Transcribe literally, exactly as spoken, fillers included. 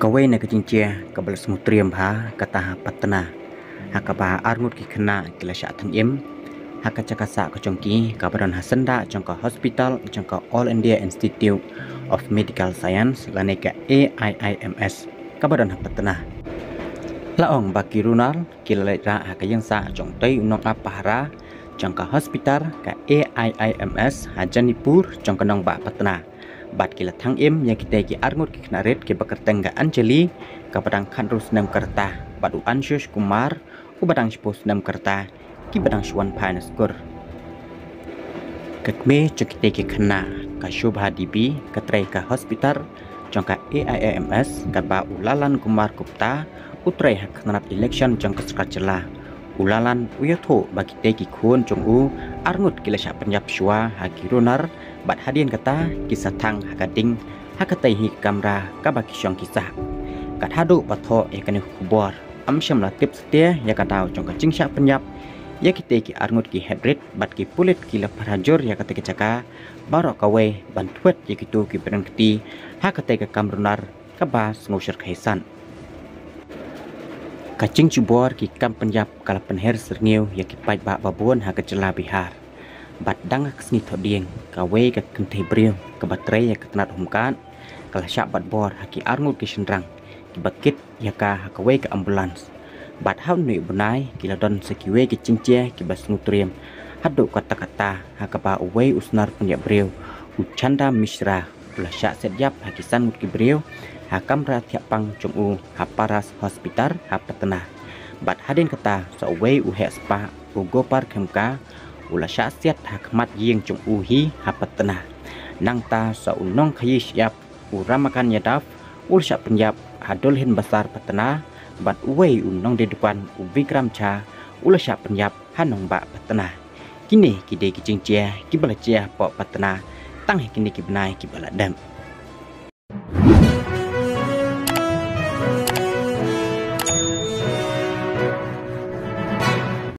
Kawei na ka jingjia kaba la sngewtriem bha kata ha Patna, ha kaba arngut ki khynnah ki la shah thang im ha ka jaka sah ka jong ki kaba don ha syndah jong ka hospital jong ka All India Institute of Medical Science lane ka A I I M S kaba don ha Patna. La ong ba ki runar ki la leit rah ha ka ïing sah jong utei u nongap pahara jong ka hospital ka A I I M S ha Janipur jong ka nongbah Patna. Bad ki la thang im ïa kitei ki arngut ki khynnah rit kiba kyrteng ka Anjali, kaba dang khathynriew snem ka rta, bad u Anshush Kumar, uba dang shiphew snem ka rta, kiba dang shu wan phai na skur. Ka kmie jong kitei ki khynnah, ka Shobha Devi, ka trei ha ka hospital jong ka A I I M S, katba u Lalan Kumar Gupta u trei ha ka tnat election jong ka sorkar jylla. U Lalan u ïathuh ba kitei ki khun jong u arngut ki la shah pynïap shuwa ha ki runar, bad hadien kata ki sa thang ha ka ding ha katei hi ka kamra kaba ki shong ki sah. Kat haduh ba thoh ïa kane ka khubor, ym shym la tip satia ïa ka daw jong ka jingshah pynïap ïa kitei ki arngut ki hep rit, bad ki pulit ki la pyrshah jur ïa katei ka jaka baroh kawei ban thwet ïa kito kiba don kti ha katei ka kam runar kaba sngewsarkhisan. Ka jingjubor ki kam pynïap ka la pynher syrngiew ïa ki paidbah babun ha ka jylla Bihar. Bad dang ha ka sngi Thohdieng, kawei ka kynthei briew kaba trei ïa ka tnat home guard ka la shah bat bor ha ki arngut ki shynrang kiba kit ïa ka ha kawei ka ambulance. Bad ha une u bnai ki la don sa kiwei ki jingjia kiba sngewtriem haduh katta katta, ha kaba uwei u snar pynïap briew, u Chanda Mishra, u la shah set ïap ha ki san ngut ki briew ha kamra thiah pang jong u ha Paras Hospital ha Patna. Bad hadien kata sa uwei u heh spah, u Gopal Khemka, u la shah set ha khmat ïing jong u hi ha Patna. Nangta sa u nongkhaïi shyiap, u Ramakant Yadav, u la shah pynïap ha Dulhin Bazar Patna, bad uwei u nongdie dukan, u Vikram Jha, u la shah pynïap ha nongbah Patna. Kine ki dei ki jingjia kiba la jia hapoh Patna tang ha kine ki bnai kiba la dep.